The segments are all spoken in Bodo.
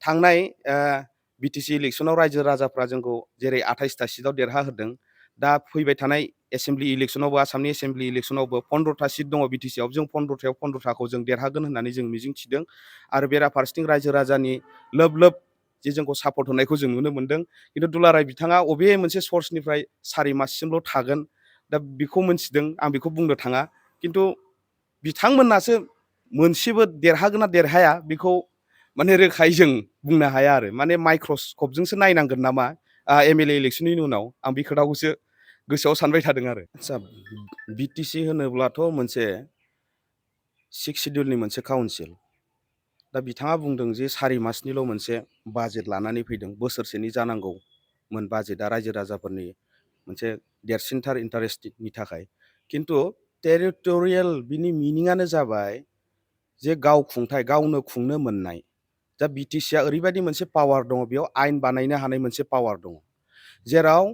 थांनाय BTC इलेक्सनाव रायजो राजाफ्रा जोंखौ जेरै 28टा सिटआव देरहाहोदों, दा फैबाय थानाय एसेम्बलि इलेक्सनावबो आसामनि एसेम्बलि इलेक्सनावबो 15टा सिट दङ BTCआव। जों 15थायाव 15थाखौ जों देरहागोन होननानै जों मिजिं थिदों आरो बेराफारसेथिं रायजो राजानि लोब लोब जे जोंखौ सापर्ट होनायखौ जों नुनो मोनदों। खिन्थु दुलाराय बिथाङा अबे मोनसे सर्सनिफ्राय 4 माससिमल' थागोन, दा बेखौ मोनथिदों, आं बेखौ बुंनो थाङा। खिन्थु बिथांमोनासो मोनसेबो देरहागोन ना देरहाया बेखौ माने रोखायै जों बुंनो हाया आरो। माने माइक्रस्कपजोंसो नायनांगोन नामा MLA इलेक्सननि उनाव, आं बे खोथाखौसो गोसोआव सानबाय थादों आरो। आदसा, BTC होनोब्लाथ' मोनसे 6 सिडिउलनि मोनसे काउन्सिल। दा बिथाङा बुंदों जे 4 मासनिल' मोनसे बाजेट लानानै फैदों, बोसोरसेनि जानांगौमोन बाजेटआ रायजो राजाफोरनि मोनसे देरसिनथार इन्टारेस्टनि थाखाय। खिन्थु टेरिटरियेल बिनि मिनिङानो जाबाय जे गावखुंथाय, गावनो खुंनो मोननाय। दा BTCआ ओरैबायदि मोनसे पावार दङ, बेयाव आयेन बानायनो हानाय मोनसे पावार दङ, जेराव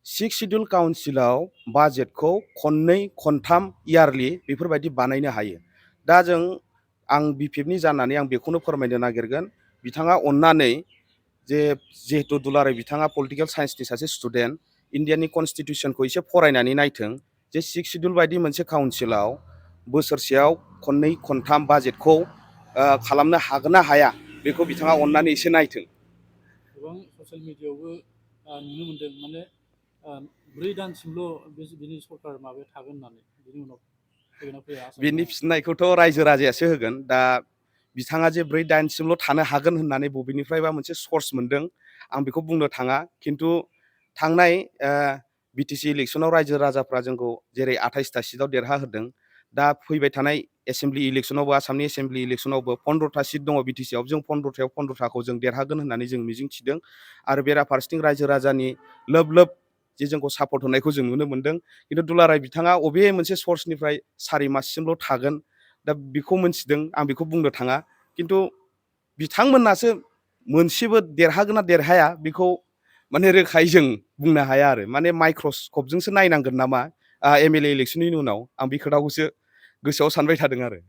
6 सिडिउल काउन्सिलाव बाजेटखौ खननै खनथाम इयारलि बेफोरबायदि बानायनो हायो। दा आं BPFनि जानानै आं बेखौनो फोरमायनो नागिरगोन, बिथाङा अननानै जिहेतु दुलाराय बिथाङा पलिटिकेल साइन्सनि सासे स्टुडेन्ट, इण्डियानि कनस्टिटिउसनखौ एसे फरायनानै नायथों जे 6 सिडिउल बायदि मोनसे काउन्सिलाव बोसोरसेयाव खननै खनथाम बाजेटखौ खालामनो हागोन ना हाया, बेखौ बिथाङा अननानै एसे नायथों। गोबां ससियेल मिडियायावबो नुनो मोन्दों, माने 4 दानसिमल' बिनि सरकार माबाया थागोन होननानै, बिनि उनाव फैगोना फैया आसाम। बिनि फिननायखौथ' रायजो राजायासो होगोन। दा बिथाङा जे 4 दानसिमल' थानो हागोन होननानै बबेनिफ्रायबा मोनसे सर्स मोन्दों, आं बेखौ बुंनो थाङा। खिन्थु थांनाय BTC इलेक्सनाव रायजो राजाफ्रा जोंखौ जेरै 28टा सिटआव देरहाहोदों, दा फैबाय थानाय एसेम्बलि इलेक्सनावबो आसामनि एसेम्बलि इलेक्सनावबो 15टा सिट दङ BTCआव। जों 15थायाव 15थाखौ जों देरहागोन होननानै जों मिजिं थिदों आरो बेराफारसेथिं रायजो राजानि लोब लोब जे जोंखौ सापर्ट होनायखौ जों नुनो मोनदों। खिन्थु दुलाराय बिथाङा अबे मोनसे सर्सनिफ्राय 4 माससिमल' थागोन, दा बेखौ मोनथिदों, आं बेखौ बुंनो थाङा। खिन्थु बिथांमोनासो मोनसेबो देरहागोन ना देरहाया बेखौ माने रोखायै जों बुंनो हाया आरो। माने माइक्रस्कपजोंसो नायनांगोन नामा MLA इलेक्सननि उनाव, आं बे खोथाखौसो गोसोआव सानबाय थादों आरो।